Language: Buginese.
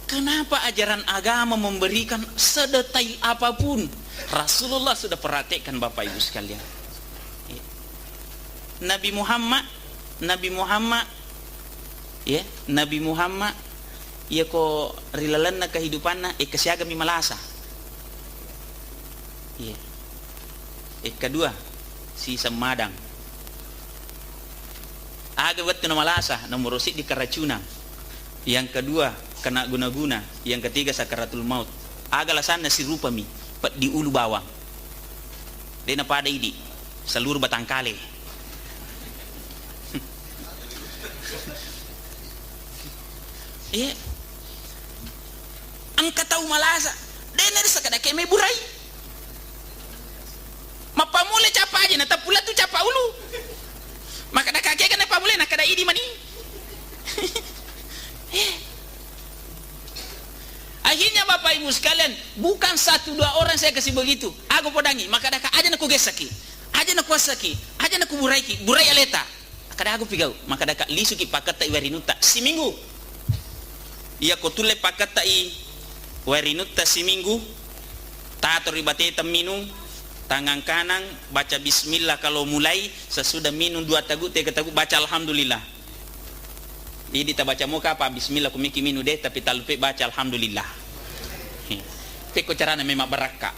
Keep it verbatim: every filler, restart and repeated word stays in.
Kenapa ajaran agama memberikan sedetail apapun? Rasulullah sudah perhatikan, Bapak Ibu sekalian. Nabi Muhammad, Nabi Muhammad, ya, Nabi Muhammad, iya ko ri lalenna kehidupanna, eh, kesiagami malasa. Iya. Eh, kedua, si semmadang. Aga wettu na malasa, nomoro siddi keracunan. Yang kedua, kena guna-guna. Yang ketiga, sakaratul maut. Aga lasanna sirupami, peddi ulu bawang. De' napada idi, seluruh batang kale. Iya. Engka tau malasa, de' narisa kada keme burai. Mappamula capa aja, na tappulettu capa ulu. Makkada kake kan pammula, na kada idi mani. Eh. Akhirnya Bapak Ibu sekalian, bukan satu dua orang saya kasih begitu. Aku podangi, makkada ka aja na kugessaki, aja na kuassaki, aja na kuburaiki, burai aleta. Makkada aku pigau, makkada ka lisuki pakketta'i wae rinutta siminggu. Iya ko tulle pakketta'i wae rinutta siminggu, tato ri bateta minung, tangan kanang baca bismillah kalau mulai, sesudah minung dua tagu, tega tagu baca alhamdulillah. Idi tabaca moka apa bismillah kumiki minung de, tapi tallupe baca alhamdulillah. He. Pekko carana memang barakka.